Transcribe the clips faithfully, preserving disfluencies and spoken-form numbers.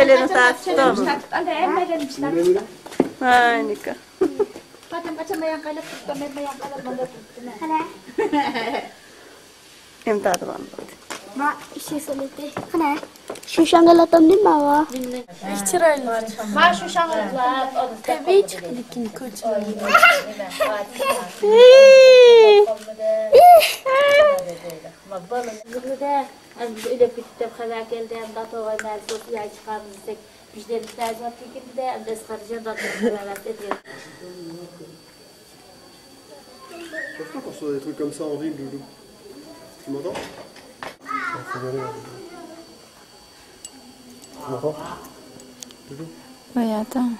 ئەلىنى تارتتىم. ھاي نىكا. ئىمدادى بار. ما ئىشى سولىتى. قانا. شۇشاڭغا لاتام دېمە ۋا. بەك چىرايلىق. ما شۇشاڭغا لات. تەبىئىي چىقىدىكىن كوچىلاردا. ما بالىلىرىدا ئەمدى ئۆلۈپ كېتىپ دەپ خەۋەر كەلدى. ئەمدى توغاي مەلسۇس ياي چىقارمىز دېسەك، بىزدىن بەزى ۋاقىت كېلىندى. ئەمدى ئەسقەرجان دادىمىز خەۋەر بەردى. Pourquoi pour des trucs comme ça en ville, Doudou ? Tu m'entends ? Tu m'entends ? Doudou ? Oui, attends.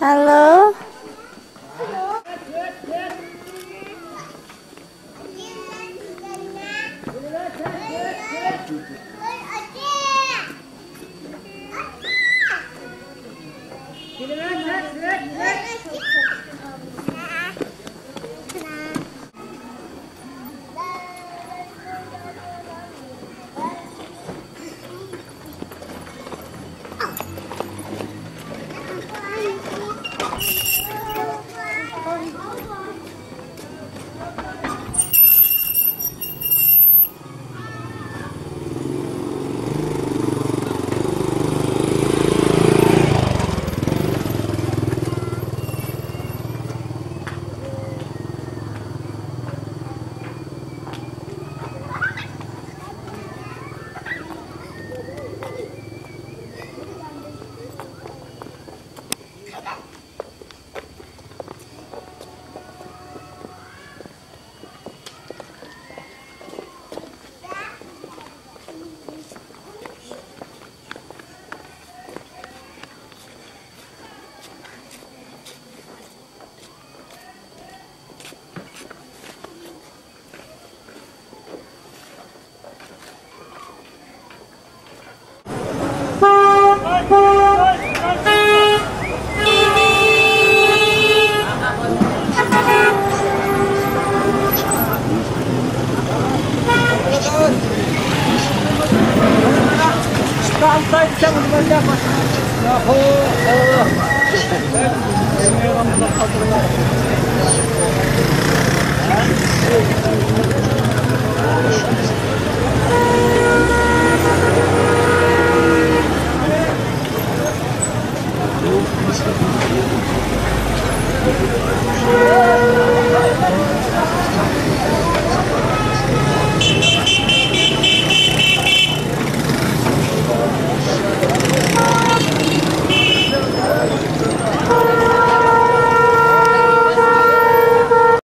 Hello.